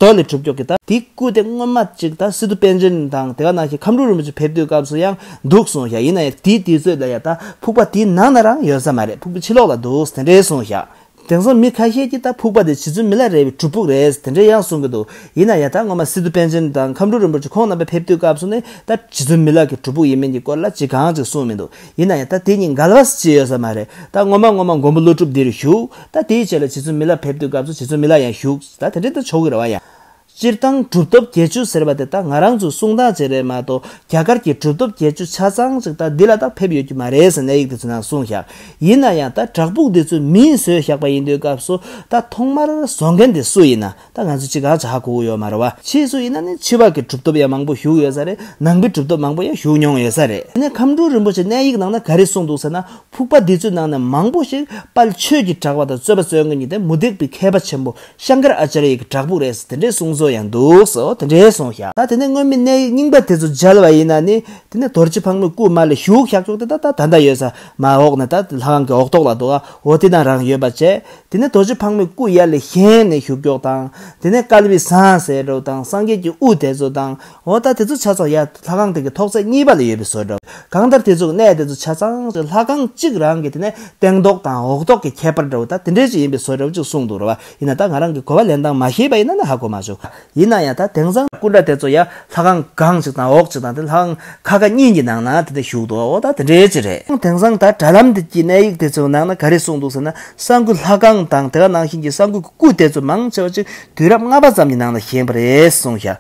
རྡོ་ལས་གྲུབ་ཀྱོག་གི་ད་དེ་སྐུ་དེ་སྔོན་མ་ཅིག་ད་སི་ཏུ་པཎ་ཆེན་དང་དེ་ག་ནང་བཞིན་ཁམས་སྤྲུལ་རིན་པོ་ཆེ་ཕེབས་དུས་སྐབས་སུ་ཡང་འདུག་གསུངས་ཤག་ཡིན་ན་ཡང་དེའི་དུས་ཚོད་ལ་ཡང་ད་ཕུག་པ་དེའི་ནང་ན་རང་ཡོད་ས་མ་རེད། ཕུག་པའི་ཕྱི་ལོགས་ལ་འདུག་དེ་འདྲའི་གསུངས་ཤག་དེང་སང་མི་ཁ་ཤས་ཀྱིས་ད་ཕུག་པ་དེ་རྗེ་བཙུན་མི་ལ་རས་པའི་སྒྲུབ་ཕུག་རེད་དེ་འདྲའི་ཡང་གསུང་གི་འདུག་ཡིན་ན་ཡང་ད་སྔོན་མ་སི་ཏུ་པཎ་ཆེན་དང་ཁམས་སྤྲུལ་རིན་པོ་ཆེ་ཁོང་རྣམ་པ་ཕེབས་དུས་སྐབས་སུ་ནི་ད་རྗེ་བཙུན་མི་ལ་གི་སྒྲུབ་ཕུག་ཡིན་མིན་གྱི་སྐོར་ལ་ཅི་གང་ཅིག་གསུངས་མི་འདུག་ཡིན་ན་ཡང་ད་དེ་གཉིས་འགལ་བ་ཅི་ཡོད་ས་མ་རེད། ད་སྔོན་མ་སྔོན་མ་མགོན་པོ་ཀླུ་སྒྲུབ་འདིར་བཞུགས། ད་དེའི་རྗེས་ལ་རྗེ་བཙུན་མི་ལ་ཕེབས་དུས་སྐབས་སུ་རྗེ་བཙུན་མི་ལ་ཡང་བཞུགས། ད་དེ་འདྲའི་ད་ཆོག་གི་རེད་བ་ཡ། སྤྱིར་བཏང་གྲུབ་ཐོབ་བརྒྱད་ཅུ་ཟེར་བ་དེ་ད་ང་རང་ཚོའི་གསུང་སྟངས་ཅིག་རེད་མ་གཏོགས་རྒྱ་གར་གྱི་གྲུབ་ཐོབ་བརྒྱད་ཅུ་ཆ་ཚང་ཅིག་ད་འདི་ལ་ད་ཕེབས་ཡོད་ཀྱི་མ་རེད་ཟེར་གནས་ཡིག་དེ་ཚོ་ནང་གསུངས་བཞག་ཡིན་ན་ཡང་ད་བྲག་ཕུག་འདི་ཚོ་མིས་བཟོས་བཞག་པ་ཡིན་དུས་སྐབས་སུ་ད་ཐོག་མར་བཟོ་མཁན་དེ་སུ་ཡིན་ན་ད་ང་ཚོ་ཅིག་ག་ཅིག་ཧ་གོ་གི་ཡོད་མ་རེད་བ། ཕྱིས་སུ་ཡིན་ན་ནི་ཕྱི་པ་གི་གྲུབ་ཐོབ་ཡང་མང་པོ་བཞུགས་ཡོད་ས་རེད། ནང་པའི་གྲུབ་ཐོབ་མང་པོ་ཡང་བཞུགས་མྱོང་ཡོད་ས་རེད། དེ་ནས་ཁམས་སྤྲུལ་རིན་པོ་ཆེ་གནས་ཡིག་ནང་ན་ག་རེ་གསུངས་འདུག་ཟེར་ན། ཕུག་པ་འདི་ཚོའི་ནང་ནས་མང་པོ་ཞིག་དཔལ་ཆོས་ཀྱི་གྲགས་པ་དང་རྩོད་པ་རྩོད་མཁན་གཉིས་ཏེ་མུ་སྟེགས་པའི་མཁས་པ་ཆེན་པོ་ཤང་ཀར་ཨཱ་ཙཱརྱ་ཡི་གི་བྲག་ཕུག་རེད་ཟེར་དེ་འདྲས་གསུངས་སོང་། ཚོ་ཡང་འདུག་སོ། དེ་འདྲའི་གསུངས་བཞག་ད་དེ་ནས་སྔོན་མའི་གནས་རྙིང་པ་དེ་ཚོ་མཇལ་བ་ཡིན་ན་ནི། དེ་ནས་རྡོ་རྗེ་ཕག་མོའི་སྐུ་མ་ལ་བཞུགས་བཞག་ཆོག་དེ་ད་ད་ད་ལྟ་ཡོད་ས་མ་འོག་ན་ད་ལྷ་ཁང་གི་འོག་ཐོག་ལ་འདུག་ཨ། འོ་དེ་ན་རང་ཡོད་པ་བྱས། དེ་ནས་རྡོ་རྗེ་ཕག་མོའི་སྐུ་ཡར་ལ་བཞེངས་ནས་བཞུགས་ཀྱོག་དང་། དེ་ནས་དཀར་པོའི་ཟངས་ཟེར་འགྲོ་དང་སངས་རྒྱས་ཀྱི་དབུ་དེ་ཚོ་དང་། འོ་ད་དེ་ཚོ་ཆ་ཚང་ཡར་ལྷ་ཁང་དེ་གི་ཐོག་ཚད་གཉིས་པ་ལ་ཡོད་པའི་བཟོ་འདྲ། གང་ལྟར་དེ་ཚོ་གི་གནས་དེ་ཚོ་ཆ་ཚང་ལྷ་ཁང་གཅིག་རང་གི་དེ་ནས་སྟེང་ཐོག་དང་འོག་ཐོག་གི་ཁྱད་པར་འདྲ་བོ་ད་དེ་འདྲས་ཅིག་ཡིན་པའི་བཟོ་འདྲ་བོ་ཅིག་གསུངས་འདུག་ར་བ། ཡིན་ན་ད་ང་རང་གི་གོ་བ་ལེན་སྟངས་མ་ཤེས་པ་ཡིན་ན་ནི་ཧ་གོ་མ་བྱུང་། ཡིན་ན་ཡང་ད་དེང་སང་སྐུ་འདྲ་དེ་ཚོ་ཡ་ལྷ་ཁང་སྒང་གཅིག་དང་འོག་གཅིག་དང་དེ་ལྷ་ཁང་ཁ་ཁ་གཉིས་ཀྱི་ནང་ན་དེ་འདྲ་བཞུགས་འདུག་འོ་ད་དེ་འདྲའི་ཅི་རེད། དེང་སང་ད་དྲ་ལམ་དེ་གྱི་གནས་ཡིག་དེ་ཚོའི་ནང་ན་ག་རེ་གསུངས་འདུག་ཟེར་ན། གསང་སྐུ་ལྷ་ཁང་དང་དེ་ག་ནང་བཞིན་གྱི་གསང་སྐུ་གི་སྐུ་དེ་ཚོ་མང་ཆེ་བ་ཅིག་དུས་རབས་ལྔ་པ་ཙམ་གྱི་ནང་ལ་བཞེངས་པ་རེད་གསུངས་ཤག་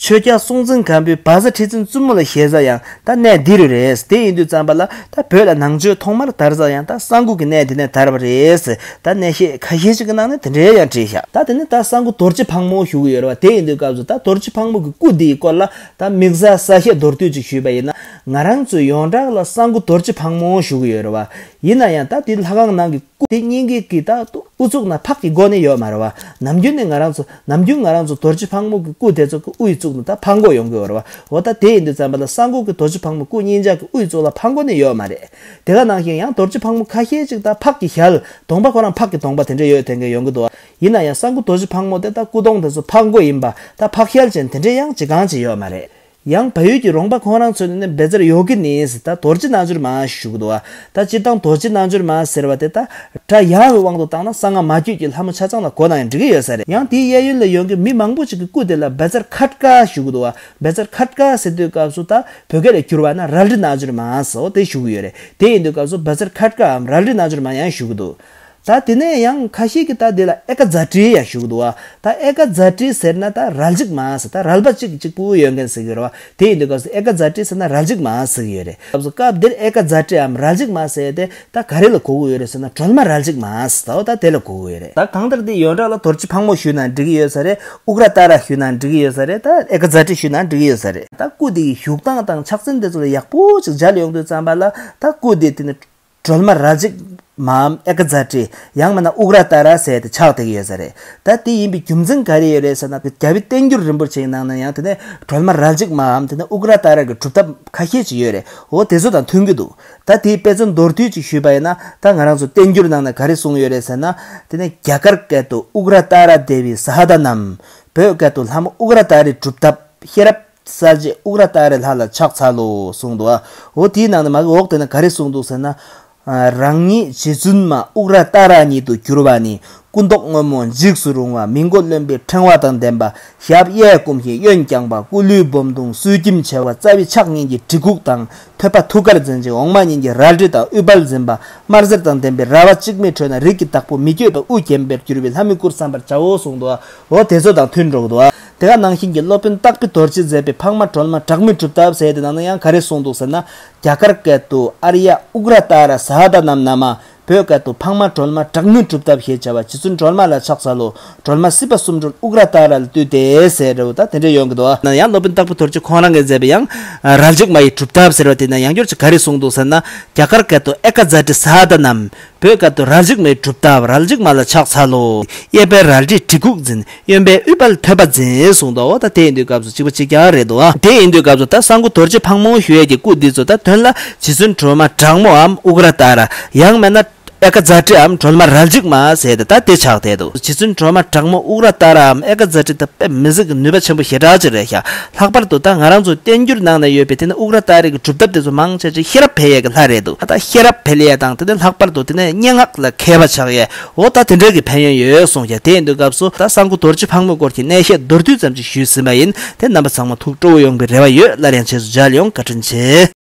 ཆོས་རྒྱལ་སྲོང་བཙན་སྒམ་པོས་བཛྲ་ཁྲི་བཙུན་བཙུན་མོ་ལ་ཞེས་ས་ཡང་ད་གནས་འདི་རུ་རེད། དེ་ཡིན་དུས་ཙམ་པ་ལ་ད་བོད་ལ་ནང་ཆོས་ཐོག་མར་དར་ས་ཡང་ད་གསང་སྐུ་གི་གནས་དེ་ནས་དར་བ་རེད། ད་གནས་བཤད་ཁ་ཤས་ཤིག་གི་ནང་ནས་དེ་འདྲའི་ཡང་བྲིས་ཤག་ད་དེ་ནས་ད་གསང་སྐུ་རྡོ་རྗེ་ཕག་མོ་བཞུགས་ཡོད་རེད་བ། དེ་ཡིན་དུས་སྐབས་སུ་ད་རྡོ་རྗེ་ཕག་མོ་གི་སྐུ་འདིའི་སྐོར་ལ་ད་དམིགས་བསལ་གསལ་བཤད་མདོར་བསྡུས་ཅིག་ཞུས་པ་ཡིན་ན། ང་རང་ཚོའི་ཡོངས་གྲགས་ལ་གསང་སྐུ་རྡོ་རྗེ་ཕག་མོ་བཞུགས་ཡོད་རེད་བ། ཡིན་ན་ཡང་ད་དེ་ལྷ་ཁང་ནང་གི་སྐུ་དེ་སྙིང་གི་གི་ད་དབུ་བཙུགས་ན་ཕག་གི་མགོ་ནི་ཡོད་མ་རེད་བ། ནམ་རྒྱུན་ནི་ང་རང་ཚོ་ནམ་རྒྱུན་ང་རང་ཚོ་རྡོ་རྗེ་ཕག་མོ་གི་སྐུ་དེ་ཚོ་གི་དབུ་ཡི་བཙུགས་ན་ད་ཕག་མགོ་ཡོང་གི་ཡོད་རེད་བ། འོ་ད་དེ་ཡིན་དུས་ཙམ་པ་ལ་གསང་སྐུ་གི་རྡོ་རྗེ་ཕག་མོ་སྐུ་གཉིས་ཆ་གི་དབུ་ཡི་བཙུགས་ལ་ཕག་མགོ་ནི་ཡོད་མ་རེད། དེ་ག་ནང་བཞིན་ཡང་རྡོ་རྗེ་ཕག་མོ་ཁ་ཤས་ཅིག་ད་ཕག་གི་ཞལ་གདོང་པ་ཁོ་རང་ཕག་གི་གདོང་པ་དེ་འདྲ་ཡོད་དེ་འདྲ་ཡོང་གི་འདུག་བ། ཡིན་ན་ཡང་གསང་སྐུ་རྡོ་རྗེ་ཕག་མོ་དེ་ད་སྐུ་གདོང་དེ་ཚོ་ཕག་མགོ་ཡིན་པ་ད་ཕག་ཞལ་ཅན་དེ་འདྲ་ཡང་ཅི་གང་ཅི་ཡོད་མ་རེད། ཡང་བལ་ཡུལ་གྱི་རོང་པ་ཁོང་རང་ཚོས་ནི་བཛྲ་ཡོ་གི་ནི་ཟེར་ད་རྡོ་རྗེ་རྣལ་འབྱོར་མ་ཞུ་གི་འདུག་བ། ད་སྤྱིར་བཏང་རྡོ་རྗེ་རྣལ་འབྱོར་མ་ཟེར་བ་དེ་ད་སྒྲ་ཡག་གི་དབང་དུ་བཏང་ན་གསང་སྔགས་མ་བརྒྱུད་ཀྱི་ལྷ་མོ་ཆ་ཚང་ལ་གོ་ན་ཡང་འགྲིག་གི་ཡོད་ས་རེད། ཡང་དེའི་གཡས་གཡོན་ལ་ཡོད་མཁན་མི་མང་པོ་ཞིག་གི་སྐུ་དེ་ལ་བཛྲ་ཁཊ་ཀ་ཞུ་གི་འདུག་བ། བཛྲ་ཁཊ་ཀ་ཟེར་དུས་སྐབས་སུ་ད་བོད་སྐད་ལ་བསྒྱུར་བ་ན་རལ་གྲི་རྣལ་འབྱོར་མ་ཟེར་བ་དེ་ཞུ་གི་ཡོད་རེད། དེ་ཡིན་དུས་སྐབས་སུ་བཛྲ་ཁཊ་ཀའམ་རལ་གྲི་རྣལ་འབྱོར་མ་ཡང་ཞུ་གི་འདུག་ད་དེ་ནས་ཡང་ཁ་ཤས་ཀྱིས་ད་དེ་ལ་ཨེ་ཀ་ཛ་ཊི་ཡང་ཞུ་གི་འདུག་བ། ད་ཨེ་ཀ་ཛ་ཊི་ཟེར་ན་ད་རལ་གཅིག་མ་ཟེར་ད་རལ་པ་གཅིག་གཅིག་པུ་ཡོད་མཁན་ཟེར་གི་རེད་བ། དེ་ཡིན་དུས་སྐབས་སུ་ཨེ་ཀ་ཛ་ཊི་ཟེར་ན་རལ་གཅིག་མ་ཟེར་གི་ཡོད་རེད། སྐབས་སུ་སྐབས་འདིར་ཨེ་ཀ་ཛ་ཊིའམ་རལ་གཅིག་མ་ཟེར་ཏེ་ད་ག་རེ་ལ་གོ་གི་ཡོད་རེད་ཟེར་ན་སྒྲོལ་མ་རལ་གཅིག་མ་ཟེར་ད་འོ་ད་དེ་ལ་གོ་གི་ཡོད་རེད། ད་གང་ལྟར་དེ་ཡོངས་གྲགས་ལ་རྡོ་རྗེ་ཕག་མོ་ཞུས་ན་འགྲིག་གི་ཡོད་ས་རེད། ཨུ་གྲ་ཏཱ་ར་ཞུས་ན་འགྲིག་གི་ཡོད་ས་རེད། ད་ཨེ་ཀ་ཛ་ཊི་ཞུས་ན་འགྲིག་གི་ཡོད་ས་རེད། ད་སྐུ་དེ་ཡི་བཞུགས་སྟངས་དང་ཕྱག་མཚན་དེ་ཚོ་ལ་ཡག་པོ་ཅིག་མཇལ་ཡོང་དུས་ཙམ་པ་ལ་ད་སྐུ་དེ་དེ་ནི་སྒྲོལ་མ་རལ་གཅིག་མའམ་ཨེ་ཀ་ཛ་ཊི། ཡང་མིན་ན་ཨུ་གྲ་ཏཱ་ར་ཟེར་ཏེ་ཆགས་བསྡད་ཀྱི་ཡོད་ས་རེད། ད་དེ་ཡིན་པའི་རྒྱུ་མཚན་ག་རེ་ཡོད་རེད་ཟེར་ན། རྒྱལ་བའི་བསྟན་འགྱུར་རིན་པོ་ཆེའི་ནང་ན་ཡང་དེ་ནས་སྒྲོལ་མ་རལ་གཅིག་མའམ་དེ་ནས་ཨུ་གྲ་ཏཱ་ར་གི་སྒྲུབ་ཐབས་ཁ་ཤས་ཅིག་ཡོད་རེད། འོ་དེ་ཚོ་དང་མཐུན་གྱི་འདུག་ད་དེའི་དཔེ་མཚོན་མདོར་བསྡུས་ཅིག་ཞུས་པ་ཡིན་ན། ད་ང་རང་ཚོ་བསྟན་འགྱུར་ནང་ན་ག་རེ་གསུངས་ཡོད་རེད་ཟེར་ན། དེ་ནས་རྒྱ་གར་སྐད་དུ་ཨུ་གྲ་ཏཱ་ར་དེ་བི་ས་ཧ་ད་ནམ། བོད་སྐད་དུ་ལྷ་མོ་ཨུ་གྲ་ཏཱ་རའི་སྒྲུབ་ཐབས་ཤེས་རབ་གསལ་བྱེད་ཨུ་གྲ་ཏཱ་རའི་ལྷ་ལ་ཕྱག་འཚལ་ལོ་གསུངས་འདུག་འོ་དེའི་ནང་ནས་མ་གི་འོག་དེ་ན་ག་རེ་གསུངས་འདུག་ཟེར་ན། རང་ཉིད་རྗེ་བཙུན་མ་ཨུ་གྲ་ཏཱ་ར་ཉིད་དུ་གྱུར་པ་ནི། སྐུ་མདོག་སྔོན་མོ་འཇིགས་སུ་རུང་བ། མི་མགོ་རློན་པའི་ཕྲེང་བ་དང་ལྡན་པ། ཞབས་གཡས་བསྐུམ་ཞིང་གཡོན་བརྐྱང་བ། སྐུ་ལུས་སྦོམ་ཐུང་གསུས་སྐྱིམ་ཆེ་བ། རྩ་བའི་ཕྱག་གཉིས་ཀྱིས་གྲི་གུག་དང་། ཐོད་པ་ཐུགས་ཀར་འཛིན་ཅིང་འོག་མ་གཉིས་ཀྱིས་རལ་གྲི་དང་དབུས་སྦལ་འཛིན་པ། དམར་སེར་དང་ལྡན་པའི་ར་བ་གཅིག་མའི་ཁྲོད་ན་རིགས་ཀྱི་བདག་པོ་མི་བསྐྱོད་པ་དབུ་བརྒྱན་པར་གྱུར་པའི་ལྷ་མོའི་སྐུར་བསམ་པར་བྱའོ་གསུངས་འདུག་འོ་དེ་ཚོ་དང་མཐུན་འགྲོ་གི་འདུག་དེ་ག་ནང་བཞིན་གྱི་སློབ་དཔོན་སྟག་པའི་རྡོ་རྗེས་མཛད་པའི་འཕགས་མ་སྒྲོལ་མ་དྲག་མོའི་སྒྲུབ་ཐབས་ཟེར་དེ་ནང་ན་ཡང་ག་རེ་གསུངས་འདུག་ཟེར་ན། རྒྱ་གར་སྐད་དུ་ཨཱརྱ་ཨུ་གྲ་ཏཱ་ར་ས་ཧ་ད་ནམ་ན་མ། བོད་སྐད་དུ་འཕགས་མ་སྒྲོལ་མ་དྲག་མོའི་སྒྲུབ་ཐབས་ཞེས་བྱ་བ། རྗེ་བཙུན་སྒྲོལ་མ་ལ་ཕྱག་འཚལ་ལོ། སྒྲོལ་མ་སྲིད་པ་གསུམ་འགྲོར་ཨུ་གྲ་ཏཱ་ར་ལ་བཏུད་དེ་ཟེར་རེད་བ། ད་དེ་འདྲ་ཡོང་གི་འདུག་ན་ཡང་སློབ་དཔོན་སྟག་པའི་རྡོ་རྗེ་ཁོང་རང་གིས་མཛད་པའི་ཡང་རལ་གཅིག་མ་ཡི་སྒྲུབ་ཐབས་ཟེར་བ་དེ་ན་ཡང་བསྐྱར་ཅིག་ག་རེ་གསུངས་འདུག་ཟེར་ན། རྒྱ་གར་སྐད་དུ་ཨེ་ཀ་ཛ་ཏི་ས་ཧ་ད་ནམ། བོད་སྐད་དུ་རལ་གཅིག་མའི་སྒྲུབ་ཐབས། རལ་གཅིག་མ་ལ་ཕྱག་འཚལ་ལོ། གཡས་པས་རལ་གྲིས་གྲི་གུག་འཛིན། གཡོན་པས་དབུས་སྦལ་ཐོད་པ་འཛིན་གསུངས་འདུག་འོ་ད་དེ་ཡིན་དུས་སྐབས་སུ་གཅིག་པ་གཅིག་རྐྱང་རེད་འདུག་ཨ། དེ་ཡིན་དུས་སྐབས་སུ་ད་གསང་སྐུ་རྡོ་རྗེ་ཕག་མོ་ཞུ་ཡས་ཀྱི་སྐུ་འདི་ཚོ་ད་དོན་ལ་རྗེ་བཙུན་སྒྲོལ་མ་དྲག་མོའམ་ཨུ་གྲ་ཏཱ་ར། ཡང་མིན་ན་ཨེ་ཀ་ཛ་ཏི་འམ་སྒྲོལ་མ་རལ་གཅིག་མ་ཟེར་ཏེ་ད་དེ་ཆགས་བསྡད་འདུག་རྗེ་བཙུན་སྒྲོལ་མ་དྲག་མོ་ཨུ་གྲ་ཏཱ་རའམ་ཨེ་ཀ་ཛ་ཏི་ད་དཔེ་མི་སྲིད་ཀྱི་ནུས་པ་ཆེན་པོ་ཞེ་དྲག་ཅིག་རེད་ཤག་ལྷག་པར་དུ་ད་ང་རང་ཚོ་བསྟན་འགྱུར་ནང་ན་ཡོད་པའི་དེ་ནི་ཨུ་གྲ་ཏཱ་རའི་གི་སྒྲུབ་ཐབས་དེ་ཚོ་མང་ཆེ་ཆེ་ཤེས་རབ་འཕེལ་ཡས་ཀྱི་ལྷ་རེད་འདུག་ད་ཤེས་རབ་འཕེལ་ཡས་དང་དེ་ནི་ལྷག་པར་དུ་དེ་ནི་སྙན་ངག་ལ་མཁས་པ་ཆགས་ཡས། འོ་ད་དེ་འདྲའི་གི་ཕན་ཡོན་ཡོད་གསུངས་ཀྱང་། དེ་ཡིན་དུས་སྐབས་སུ་ད་གསང་སྐུ་རྡོ་རྗེ་ཕག་མོའི་སྐོར་གྱི་གནས་བཤད་མདོར་བསྡུས་ཙམ་ཅིག་ཞུས་ཟིན་པ་ཡིན། དེ་རྣམ་པ་ཚང་མ་ཐུགས་སྤྲོ་བོ་ཡོང་བའི་རེ་བ་ཡོད། སླར་ཡང་རྗེས་སུ་མཇལ་ཡོང་། བཀའ་དྲིན་ཆེ།